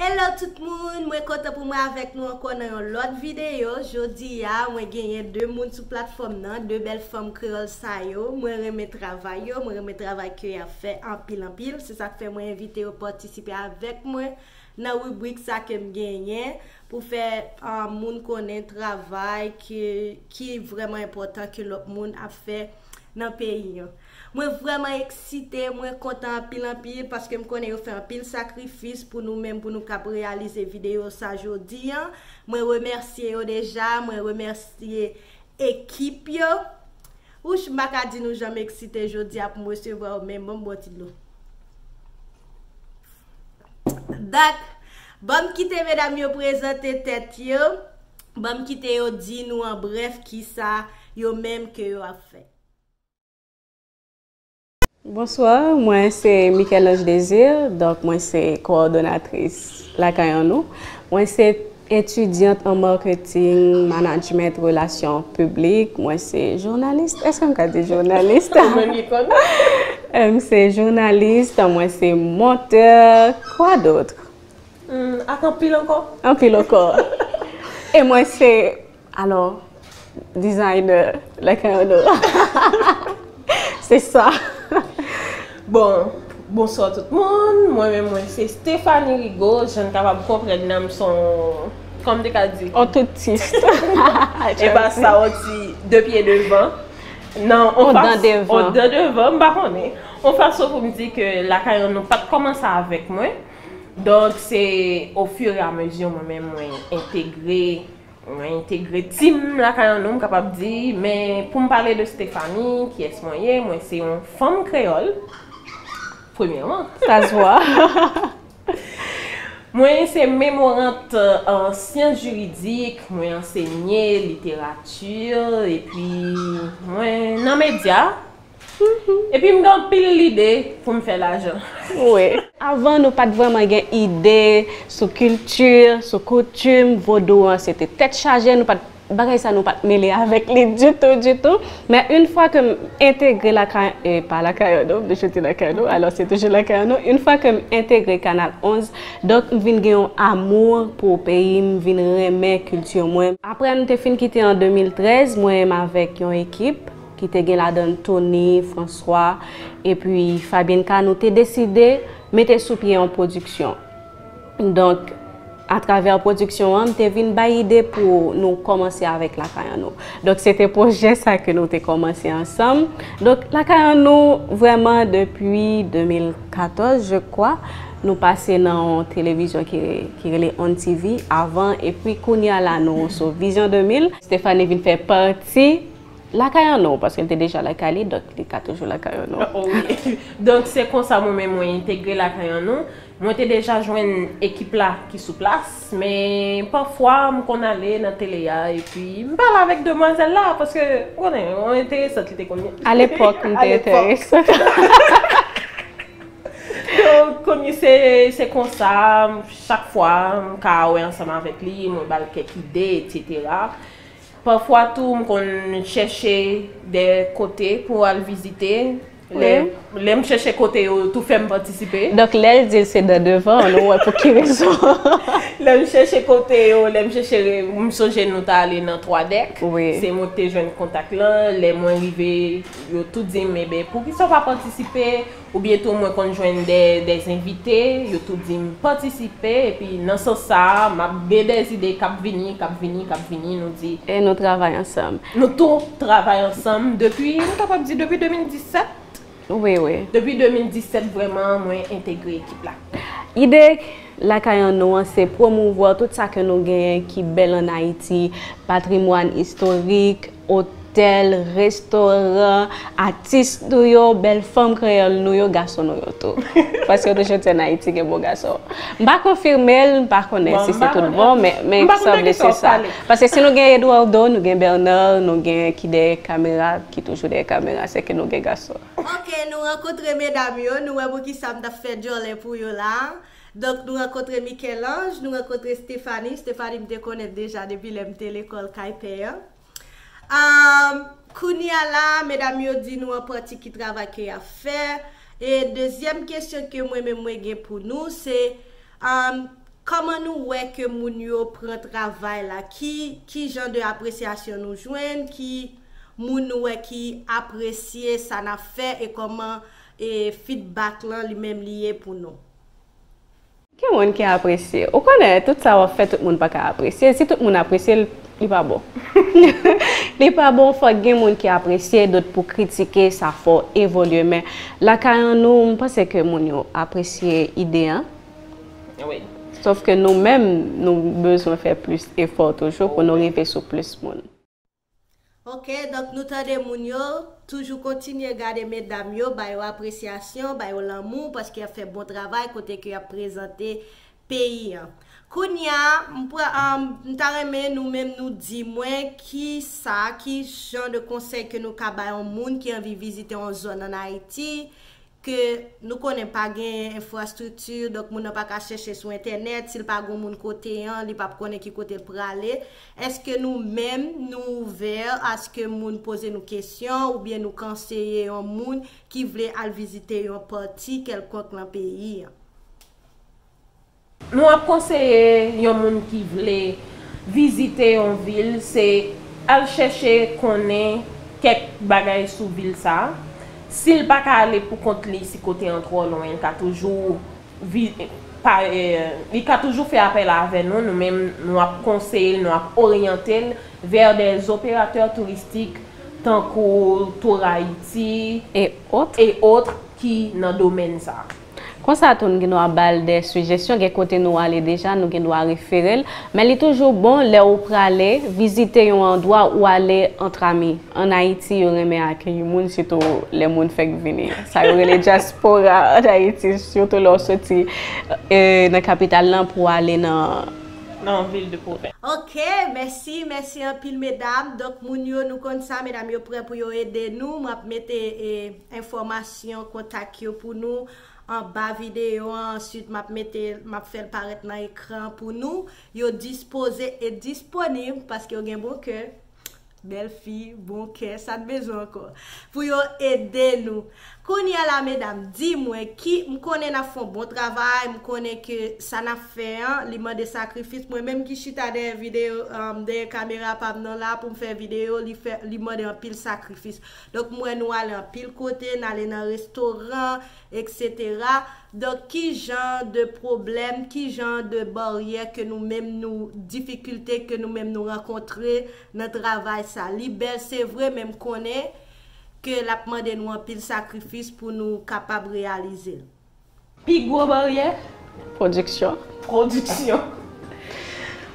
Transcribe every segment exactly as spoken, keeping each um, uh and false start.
Hello tout moun, mwen kontan pou mwen avèk nou ankò nan yon lòt videyo. Jodi a, mwen genyen de moun sou platfòm nan, de bèl fanm kreyòl sa yo. Mwen renmen travay yo, mwen renmen travay ke y ap fè anpil anpil. Se sa k fè mwen envite yo patisipe avèk mwen nan ribrik sa ke m genyen pou fè ah, moun konnen travay ke, ki vrèman enpòtan ke lòt moun ap fè nan peyi an. Mwen vrèman eksite, mwen kontan anpil anpil paske m konnen yo fè anpil sakrifis pou nou menm, pou nou kab reyalize videyo sa jodi an. Mwen remèsye yo deja, mwen remèsye ekip yo. Wouch, m pa ka di nou jan m eksite jodi a pou m resevwa yo, men ban m bwè ti dlo. Donk, ban m kite medam yo prezante tèt yo, ban m kite yo di nou an brèf kisa yo menm ke yo ap fè. Bonswa, mwen se Michel-Ange Désir, donk mwen se kowòdonatris lakay an nou. Mwen se etidyant an marketing, management, relasyon piblik, mwen se jounalis. Èske m ka di jounalis? Ou menm ki konn. Mwen se jounalis, mwen se montè, quoi d'autre? Hmm, ak anpil ankò. Anpil ankò. E mwen se, alò, designer, like, I don't know. Se sa. Bon, bonswa tout moun. Mwen menm, mwen se Stephanie Rigaud. Jan n kapab konprann nan, m se yon, kòm te ka di, On tout tis. E pa sa, on ti de pye devan. Non, on On fas, dan devan. On dan devan, m pa konnen. On fason pou m di ke lakay an nou pa t kòmanse avèk mwen. Donk, se au fur et à mesure mwen menm mwen entegre, mwen entegre team lakay an nou, m kapab di, men pou m pale de Stephanie, kiyès mwen ye, mwen se yon fanm kreyòl, premyèman. Ça se voit. Mwen se memorant an syans jiridik, mwen ansenye literati, epi mwen nan medya. Epi m gen anpil lide pou m fè lajan. Wi. Avan, nou pa t vrèman gen ide sou kilti, sou koutim vodou an. Se te tèt chaje, nou pa t, bagay sa nou pa t mele avèk li ditou, ditou. Men yon fwa ke m entegre lakay, e pa lakay an nou, m te soti lakay nou, alò se toujou lakay an nou. Yon fwa ke m entegre Kanal onz, donk m vin gen yon amou pou peyi m, vin renmen kilti mwen. Apre nou te fin kite an de mil trèz, mwen menm avèk yon ekip ki te gen ladan l Tony, François, epi Fabienka, nou te deside mete sou pye yon pwodiksyon. Donk, atravè pwodiksyon an, m te vin bay ide pou nou kòmanse avèk lakay an nou. Donk, se te pwojè sa ke nou te kòmanse ansanm. Donk, lakay an nou, vrèman, depi de mil katòz, je crois, nou pase nan yon televizyon ki, ki rele On T V avan, epi kounye a la, nou sou Vision de mil. Stephanie vin fè pati lakay an nou, paske l te deja lakay li, donk li ka toujou lakay an nou. Oh, wi. Donk, se konsa mwen menm mwen entegre lakay an nou. Mwen te deja jwenn ekip la ki sou plas, men pafwa m konn ale nan tele a, epi m pale avèk demwazèl la, paske, ou konnen, yon enteresant li te konn ye. A lepòk, m te enteresant. Donk, kounye se, se konsa, chak fwa, m ka wè ansanm avèk li, mwen ba l kèk ide, etsetera. Pafwa tou, m konn chèche de kote pou al vizite. Lè, lè m chèche kote yo, tou fè m patisipe. Donk, lè l di l se dan devan, nou wè pou ki rezon. Lè m chèche kote yo, lè m chèche, m sonje nou ta ale nan Twa Dèk. Wi. Se mwen ki te jwenn kontak lan. Lè mwen rive, yo tou di m, eben, poukisa w pa patisipe? Oubyen tou, mwen konn jwenn de, de envite, yo tou di m patisipe, epi nan sans sa a, m ap gen de ide k ap vini, k ap vini, k ap vini, nou di. E nou travay ansanm. Nou tou travay ansanm depi, m kapab di depi de mil disèt. Wi, wi. Depi de mil disèt, vrèman, mwen entegre ekip la. Ide lakay an nou an, se pwomouvwa tout sa ke nou genyen ki bèl ann Ayiti, patrimwàn istorik, otèl, restoran, atis nou yo, bèl fanm kreyòl nou yo, gason nou yo tou. Paske nou toujou di ann Ayiti gen bon gason. M pa konfime l, m pa konnen si se tout bon, men, men sanble se sa. Paske si nou gen Eduardo, nou gen Bernard, nou gen ki dèyè kamera, ki toujou dèyè kamera, se ke nou gen gason. Ok, nou rankontre medam yo, nou wè poukisa m t ap fè djòlè pou yo la. Donk, nou rankontre Michel-Ange, nou rankontre Stephanie. Stephanie, m te konnen deja depi lè m te lekòl kay pè an. Um, kounye a la, medam yo di nou an pati ki travay ke y ap fè. E dezyèm kesyon ke mwen menm mwen gen pou nou, se, um, Kòman nou wè ke moun yo pran travay la? Ki, ki jan de apresyasyon nou jwenn? Ki moun nou wè ki apresye sa n ap fè e kòman e feedback lan li menm li ye pou nou? Gen moun ki apresye. Ou konnen, tout sa w ap fè, tout moun pa ka apresye. Si tout moun apresye l, li pa bon. Li pa bon, fòk gen moun ki apresye, dòt pou kritike, sa fè w evolye. Men, lakay an nou, m panse ke moun yo apresye ide an. Wi. Sòf ke nou menm, nou bezwen fè plis efò toujou pou nou rive sou plis moun. Ok, donk nou tande moun yo, toujou kontinye gade medam yo, ba yo apresyasyon, ba yo lanmou, paske y ap fè bon travay kote ke y ap prezante peyi an. Kounye a, m pra- um, m ta renmen nou menm nou di mwen ki sa, ki jan de konsèy ke nou ka bay yon moun ki anvi vizite yon zòn ann Ayiti, ke nou konnen pa gen enfrastrikti, donk moun nan pa ka chèche sou entènèt, si l pa gen moun kote an, li p ap konnen ki kote l prale. Èske nou menm, nou ouvè aske moun poze nou kesyon oubyen nou konseye yon moun ki vle al vizite yon pati kèlkonk nan peyi an? Nou ap konseye yon moun ki vle vizite yon vil, se al chèche konnen kèk bagay sou vil sa a. Si l pa ka ale pou kont li, si kote an twò lwen, l ka toujou vi, pa, eh, li ka toujou fè apèl avè nou. Nou menm, nou ap konseye l, nou ap oryante l vè dè operatè touristik tankou Tour Haïti E ot. e ot ki nan domèn sa a. Konsa tou, nou gen dwa ba l de sijesyon, gen kote nou ale deja, nou gen dwa refere l. Men li toujou bon lè ou prale vizite yon andwa ou ale antrami. Ann Ayiti, yo renmen akeyi moun, sitou lè moun fèk vini. Sa yo rele dyaspora ann Ayiti, sitou lè w soti e, nan kapital lan pou w ale nan Nan vil de pwovens. Ok, mèsi, mèsi anpil medam. Donk moun yo, nou konn sa, medam yo prè pou yo ede nou. M ap mete e, enfòmasyon kontak yo pou nou anba videyo an. Answit, m ap mete, m ap fè l parèt nan ekran pou nou. Yo dispoze e disponib paske yo gen bon kè. Bèl fi, bon kè, sa n bezwen ankò? Pou yo ede nou. Kounye a la, medam, di mwen ki, m konnen n ap fè yon bon travay, m konnen ke sa n ap fè an, li mande sakrifis. Mwen menm ki chita dèyè videyo, um, dèyè kamera pa m nan la pou m fè videyo, li fè, li mande anpil sakrifis. Donk, m wè nou ale anpil kote, n ale nan restoran, etsetera. Donk, ki jan de pwoblèm, ki jan de baryè ke nou menm nou, difikilte ke nou menm nou rankontre nan travay sa? Li bèl, se vre, men m konnen ke l ap mande nou anpil sakrifis pou nou kapab reyalize l. Pi gwo baryè? Pwodiksyon. Pwodiksyon.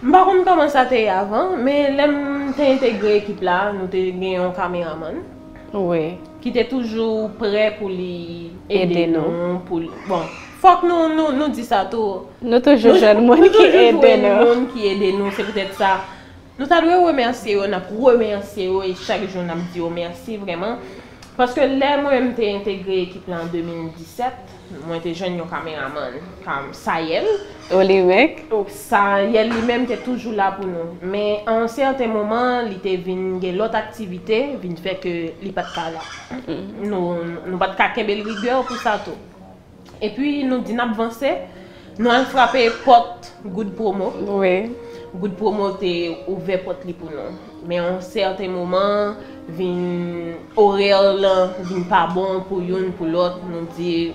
M pa konn kòman sa te ye avan, men lè m te entegre ekip la, nou te gen yon kameramann Wi. ki te toujou prè pou li ede Ede nou. nou, pou li, bon, fòk nou, nou, nou di sa tou. Nou toujou jwenn moun Nou ki toujou ede jwenn nou. Moun ki ede nou, se poutèt sa. Nou ta dwe remèsye yo, n ap remèsye yo e chak jou n ap di yo mèsi vrèman. Paske lè mwen menm te entegre ekip la an de mil disèt, mwen te jwenn yon kameramann, kam, Sayèl. Olimek. Sayèl li menm te toujou la pou nou. Men a yon sèten moman, li te vin gen lòt aktivite, vin fè ke li pa t ka la. Nou, nou pa t ka kenbe l rigè pou sa tou. Epi nou di n ap vanse, nou al frape pòt Good Promo. Wi. Good Promo te ouvè pòt li pou nou. Men a yon sèten moman, vin orè lan vin pa bon pou youn, pou lòt, nou di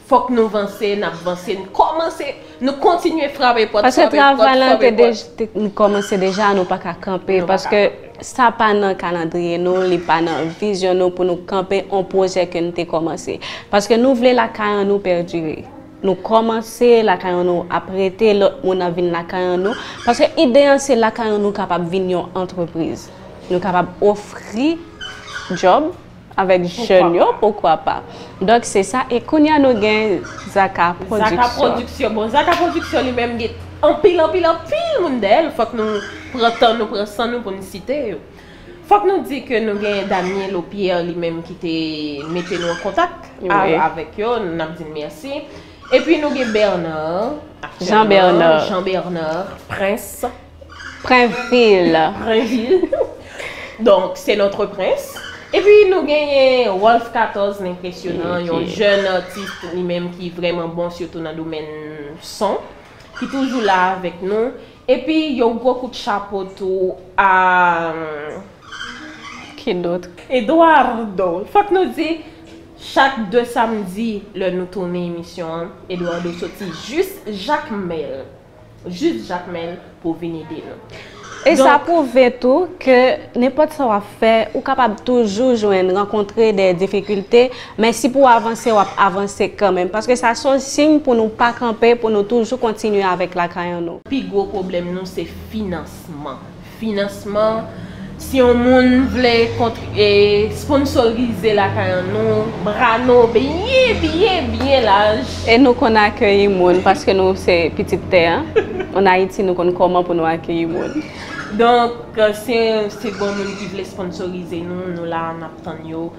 fòk nou vanse, n ap vanse, n kòmanse, nou kontinye frape pòt, Paske frape pòt, travay lan te, frape pòt. dej- te n kòmanse deja, nou pa ka kanpe. Nou pa Paske sa pa nan kalandriye nou, li pa nan vizyon nou pou nou kanpe on pwojè ke n te kòmanse. Paske nou vle lakay an nou pèdire. Nou kòmanse, lakay an nou ap rete, lòt moun ap vin lakay an nou. Paske ide an se lakay an nou kapab vin yon antrepriz. Nou kapab ofri djòb avèk jèn yo, poukwa pa. Donk se sa, e kounye a nou gen Zaka Zaka Pwodiksyon. Pwodiksyon. Bon, Zaka Pwodiksyon li menm gen anpil, anpil, anpil moun dèyè l. Fòk nou pran tan, nou pran san nou pou n site yo. Fòk nou di ke nou gen Damien Lopierre li menm ki te mete nou an kontak Wi. avèk yo, n ap di l mèsi. Epi nou gen Bernard, aktyèlman, Jean Bernard. Jean Bernard, Prince, Prenvil. Prenvil. Donk, c'est notre prince. Epi nou genyen Wolf katòz L'Impressionnant, Ki- yon ki- jèn atis li menm ki vrèman bon, sitou nan domèn son. ki toujou la avèk nou. Epi yon gwo kout chapo tou a Ki dòt? Eduardo. Fòk nou di, chak de samdi, lè nou tounen emisyon an, Eduardo soti jis Jakmèl. Jis Jakmèl pou vin ede nou. E sa pwouve tou ke nenpòt sa w ap fè, ou kapab toujou jwenn, rankontre de difikilte, men si pou w avanse, w ap avanse kanmenm. Paske sa se yon siy pou nou pa kanpe, pou nou toujou kontinye avèk lakay an nou. Pi gwo pwoblèm nou se finansman. Finansman, si yon moun vle kont- e, sponsorize lakay an nou, bra nou byen, byen, byen laj. E nou konn akeyi moun paske nou se pitit tè an. An Ayiti, nou konn kòman pou nou akeyi moun. Donk, si, si gon moun ki vle sponsorize nou, nou la, n ap tann yo.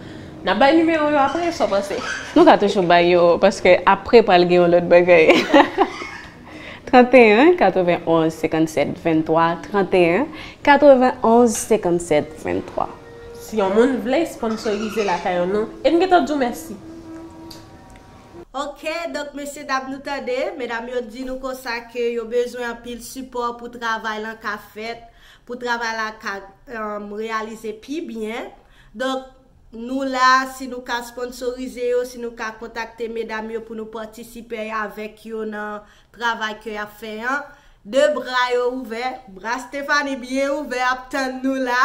N ap bay nimewo yo apre, sa w panse? Nou ka toujou bay yo, paske apre pral gen yon lòt bagay. Trant e en, katrevenn onz, senkann sèt, venntwa, trant e en, katrevenn onz, senkann sèt, venntwa. Si yon moun vle sponsorize lakay an nou, e n gentan di w mèsi. Ok, donk mesye dam nou tande, medam yo di nou konsa ke yo bezwen anpil sipò pou travay lan ka fèt, pou travay la ka um, reyalize pi byen. Donk nou la, si nou ka sponsorize yo, si nou ka kontakte medam yo pou nou patisipe avèk yo nan travay ke y ap fè an, de bra yo ouvè, bra Stephanie byen ouvè ap tann nou la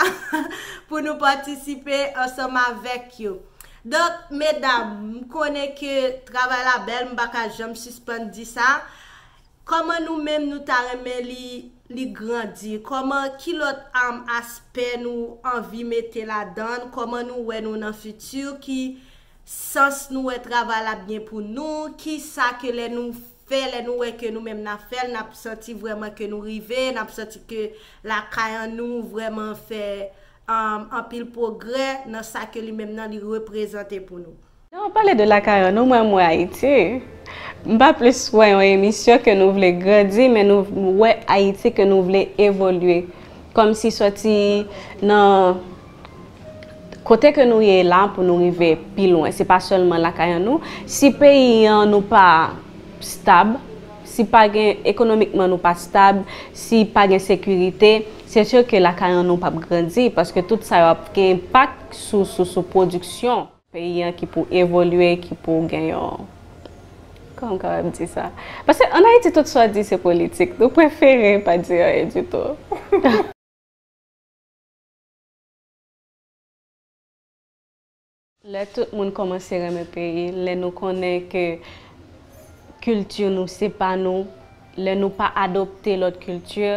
pou nou patisipe ansanm avèk yo. Donk, medam, m konnen ke travay la bèl, m pa ka janm sispann di sa. Kòman nou menm nou ta renmen li, li grandi? Kòman, ki lòt um, aspè nou anvi mete ladan l? Kòman nou wè nou nan fiti? Ki sans nou wè travay la ap gen pou nou? Ki sa ke lè nou fè, lè nou wè ke nou menm n ap fè l, n ap santi vrèman ke nou rive, n ap santi ke lakay an nou vrèman fè um, anpil pwogrè nan sa ke li menm nan li reprezante pou nou. Lè w ap pale de lakay an nou, mwen m wè Ayiti. M pa plis wè yon emisyon ke nou vle grandi, men nou wè Ayiti ke nou vle evolye. Kòmsi sòti nan kote ke nou ye la pou nou rive pi lwen. Se pa sèlman lakay an nou. Si peyi an nou pa stab, si pa gen ekonomikman nou pa stab, si pa gen sekirite, se si ke lakay an nou p ap grandi, paske tout sa yo ap gen enpak sou sou sou pwodiksyon peyi an ki pou evolye, ki pou gen yon, kòman m kapab di sa? Paske an Ayiti tout sa w di se politik, nou prefere pa di anyen ditou. Lè tout moun kòmanse renmen peyi, lè nou konnen ke kilti nou se pa nou, lè nou pa adopte lòt kilti,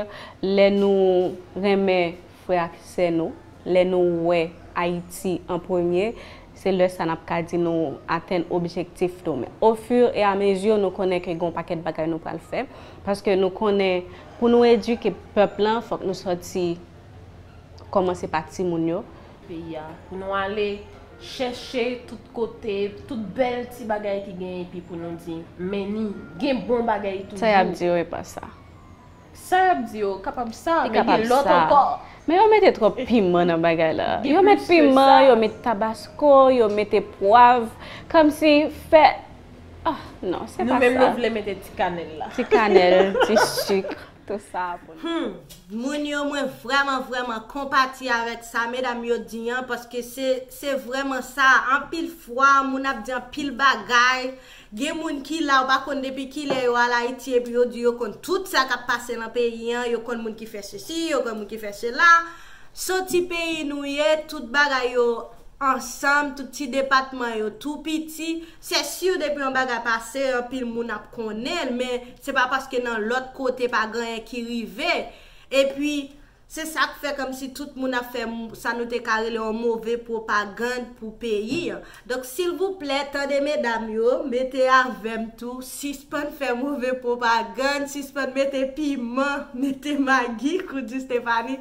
lè nou renmen frè ak sè nou, lè nou wè Ayiti an premye, se lè sa n ap ka di nou atenn objektif nou. Men ofiremezi nou konnen ke gen yon pakèt bagay nou pral fè, paske nou konnen pou nou edike pèp lan, fòk nou sòti kòmanse pa timoun yo. Peyi a, pou nou ale chèche tout kote, tout bèl ti bagay ki gen epi pou nou di, men ni, gen bon bagay toujou. Sa y ap di yo e pa sa. Sa y ap di yo kapab sa, men gen lòt ankò. Men yo mete twòp piman nan bagay la. Yo met piman, yo met tabasko, yo mete pwav. Kòmsi fè. Ah, non, se pa sa. Nou menm nou vle mete ti kanèl la. Ti kanèl, ti sik. Tout sa pou nou. Hmm, moun yo, mwen vrèman, vrèman konpati avèk sa medam yo di an, paske se, se vrèman sa. Anpil fwa, moun ap di anpil bagay. Gen moun ki la, ou pa konn depi kilè yo al Ayiti, epi yo di yo konn tout sa k ap pase nan peyi an, yo konn moun ki fè sesi, yo konn moun ki fè sela. Soti peyi nou ye, tout bagay yo ansanm, tout ti depatman yo tou piti. Se si depi yon bagay pase, anpil moun ap konnen l, men se pa paske nan lòt kote pa gen anyen ki rive. Epi, se sa k fè kòmsi tout moun ap fè m-, sa nou te ka rele yon move pwopagann pou peyi an. Donk, silvouplè, tande medam yo, mete avè m tou, sispann fè move pwopagann, sispann mete piman, mete magi, kou di Stephanie.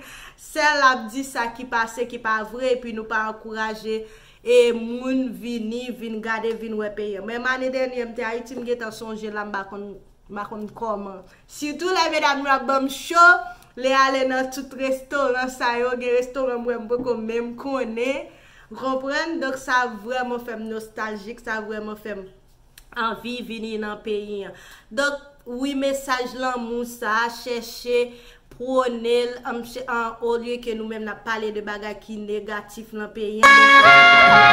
Sèl ap di sa ki pase, ki pa vre, epi nou pa ankouraje e moun vini, vin gade, vin wè peyi an. Mwen, ane dènye, m te Ayiti, m gentan sonje la, m pa konn, m pa konn kòman. Sitou lè medam yo ap ban m cho, lè ale nan tout restoran sa yo, gen restoran m wè m poko menm konnen, konprann? Donk, sa vrèman fè m nostaljik, sa vrèman fè m anvi vini nan peyi an. Donk, Wi, mesaj lanmou sa, chèche pwone l, an, olye ke nou menm n ap pale de bagay ki negatif nan peyi an.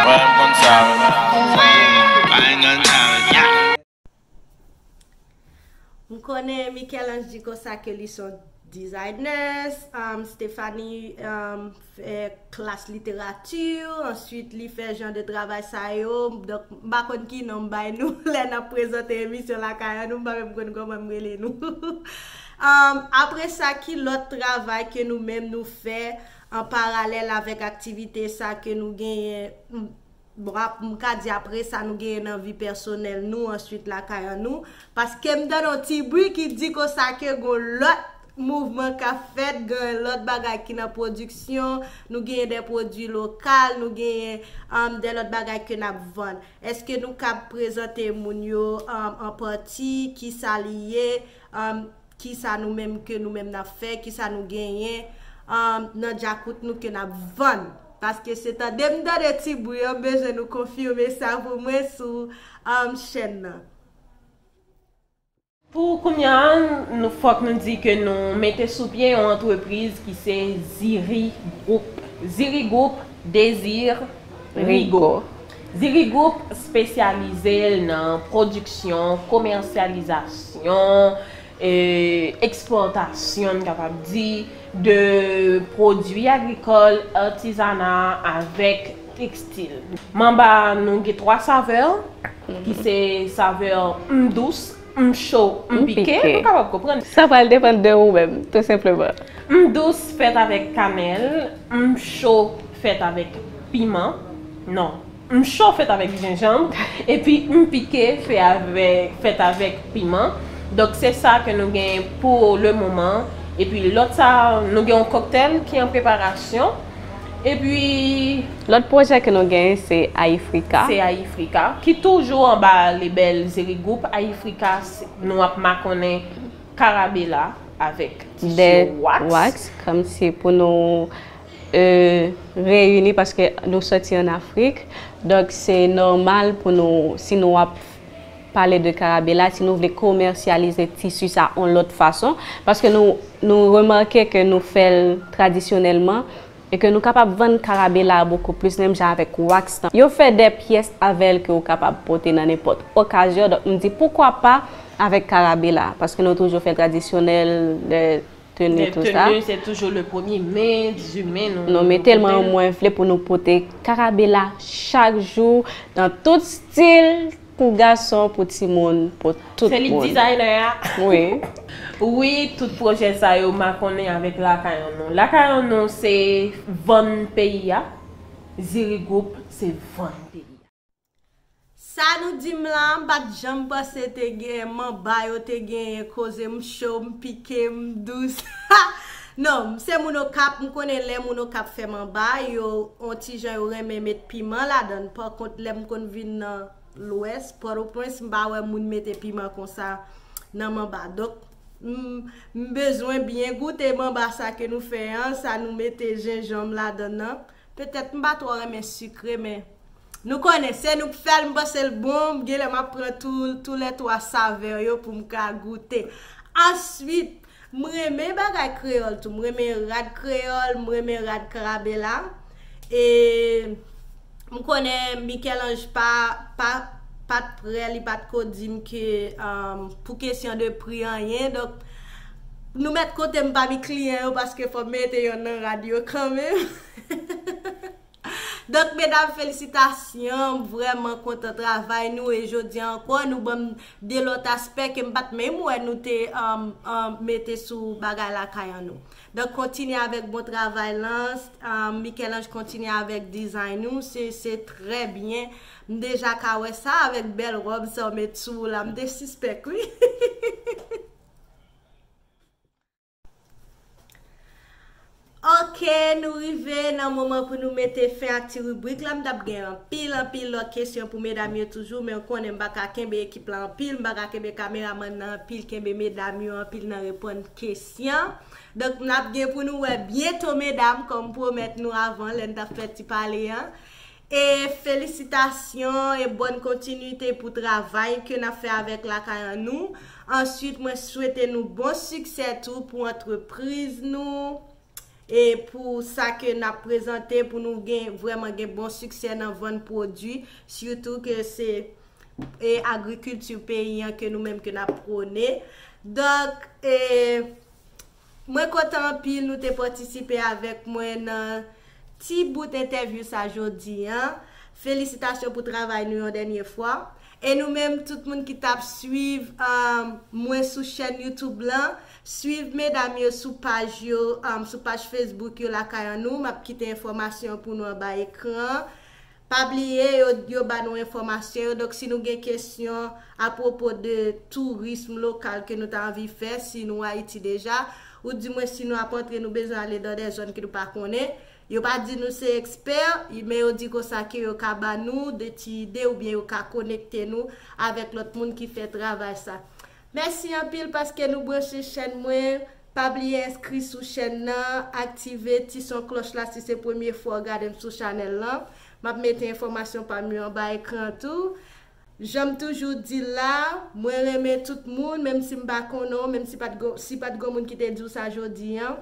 Mwen, m konn sa, m pa gen nan sa. M konnen Michel-Ange di konsa ke li se yon designers, um, Stephanie, um, fè klas literati, answit li fè jan de travay sa yo. Donk, m pa konn ki non m bay nou lè n ap prezante emisyon Lakay an nou, m pa menm konn kòman m rele nou. Um, apre sa, ki lòt travay ke nou menm nou fè an paralèl avèk aktivite sa ke nou genyen? Bon, ap, m ka di apre sa nou genyen nan vi pèsonèl nou, answit lakay an nou. Paske m tande yon ti bri ki di konsa ke gon lòt mouvman k ap fèt, gen lòt bagay ki nan pwodiksyon, nou genyen de pwodui lokal, nou genyen, um, de lòt bagay ke n ap vann. Èske nou kab prezante moun yo, um, an pati, kisa li ye, um, kisa nou menm ke nou menm n ap fè, kisa nou genyen, um, nan djakout nou ke n ap vann? Paske se tande m tande ti bri an, m bezwen nou konfime sa pou mwen sou, um, chèn nan. Pou kounye a, nou, fòk nou di ke nou mete sou pye yon antrepriz ki se Ziri Group. Ziri Group, Désir Rigo. Rigo. Ziri Group espesyalize l nan pwodiksyon, komèsyalizasyon, e, ekspòtasyon, n kapab di, de pwodui agrikòl, atizana avèk tekstil. Manba nou gen twa savè, ki se savè m dous, m cho, m pike, nou kapab konprann. Sa pral depann de ou menm, tou senpleman. M dous fèt avèk kanèl, m cho fèt avèk piman. Non, m cho fèt avèk jenjanm, epi m pike fè avè-, fèt avèk piman. Donk, se sa ke nou gen pou le moman. Epi lòt sa, nou gen yon kòktèl ki an preparasyon. Epi lòt pwojè ke nou genyen se Ayifrika. Se Ayifrika, ki toujou anba lebèl Ziri Group. Ayifrika, se, nou ap makonnen Karabela avèk tisye wax. Wax, kòmsi pou nou, e, reyini, paske nou soti ann Afrik. Donk, se nòmal pou nou, si nou ap pale de Karabela, si nou vle komèsyalize tisi sa yon lòt fason, paske nou, nou remake ke nou fè l tradisyonèlman, e ke nou kapab vann Karabela bokou plis, menm jan avèk wax lan. Yo fè de pyès avè l ke ou kapab pote nan nenpòt okazyon. Donk, m di, poukwa pa avèk Karabela? Paske nou toujou fè tradisyonèl, de teni, tou sa. Teni, se toujou le premye me, dizuit me, nou, nou mete l, men mwen vle pou nou pote Karabela chak jou, nan tout stil, pou gason, pou timoun, pou tout moun. Se li k dizayna a? Wi. Wi, tout pwojè sa yo makonnen avèk Lakay an nou. Lakay an nou se vann peyi a. Ziri Group se vann peyi a. Sa nou di m la, m pa t janm panse te gen manba yo te genyen koze m cho, m pike, m dous. Non, se moun Okap, m konnen lè moun Okap fè manba, yo, on ti jan yo renmen met piman ladan l. Pa kont, lè m konn vin nan Lwès, Pòtoprens, m pa wè moun mete piman konsa nan manba. Donk, m, m bezwen byen goute manba sa ke nou fè an, sa nou mete jenjanm ladan l nan. Petèt m pa twò renmen sikre, men nou konnen, se nou k fè l, m panse l bon, genlè m ap pran tou, tou lè twa savè yo pou m ka goute. Answit, m renmen bagay kreyòl tou, m renmen rad kreyòl, m renmen rad Karabela. E m konnen Michel-Ange pa, pa, pa t prè, li pa t ko di m ke, um, pou kesyon de pri anyen, donk, nou mèt konte m pami kliyan yo, paske fò m mete yonn nan rad yo kanmenm. Donk, medam, felisitasyon, m vrèman kontan travay nou, e jodi a ankò, nou ban m de lòt aspè ke m pa t menm wè nou te, um, um, mete sou bagay Lakay an nou. Donk, kontinye avèk bon travay lan, um, Michel-Ange kontinye avèk dizay nou, se, se trè byen. M deja ka wè sa avèk bèl wòb sa w met sou ou la, m te sispèk, wi. Ok, nou rive nan moman pou nou mete fen ak ti ribrik la. M t ap gen anpil, anpil lòt kesyon pou medam yo toujou, men w konnen m pa ka kenbe ekip la anpil, m pa ka kenbe kameramann nan anpil, kenbe medam yo anpil nan reponn kesyon. Donk, n ap gen pou nou wè byento, medam, kòm pwomèt nou avan, lè n t ap fè ti pale an. E felisitasyon e bòn kontinite pou travay ke n ap fè avèk Lakay an nou. Answit, mwen swete nou bon siksè tou pou antrepriz nou e pou sa ke n ap prezante, pou nou gen vrèman gen bon siksè nan vann pwodui, sitou ke se e agrikilti peyi an ke nou menm ke n ap pwone. Donk, e, mwen kontan anpil nou te patisipe avèk mwen nan ti bout entèvyou sa jodi an. Felisitasyon pou travay nou yon dènye fwa. E nou menm, tout moun ki t ap swiv um, mwen sou chèn YouTube lan, swiv medam yo sou paj yo, um, sou paj Facebook yo lakay an nou. M ap kite enfòmasyon pou nou anba ekran an. Pa bliye, yo, yo ba nou enfòmasyon yo. Donk, si nou gen kesyon apwopo de tourism lokal ke nou ta anvi fè, si nou Ayiti deja, oudimwen si nou ap antre, nou bezwen ale nan de zòn ke nou pa konnen. Yo pa di nou se ekspè, men yo di konsa ke yo ka ba nou de ti ide oubyen yo ka konekte nou avèk lòt moun ki fè travay sa. Mèsi anpil paske nou branche chèn mwen. Pa bliye enskri sou chèn nan, aktive ti son klòch la si se premye fwa w gade m sou chanèl lan. M ap mete enfòmasyon pa m yo anba ekran an tou. Jan m toujou di l la, mwen renmen tout moun, menm si m pa konnen w, menm si pa t gon, si pa t gon moun ki te di w sa jodi an.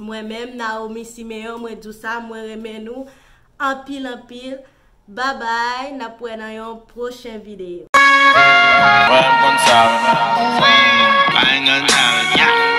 Mwen menm, Naomi Simeon, mwen di w sa, mwen renmen nou anpil, anpil. Babay, n ap wè nan yon pwochen videyo. Mwen konn sa, mwen. Pa gen nan, yeah.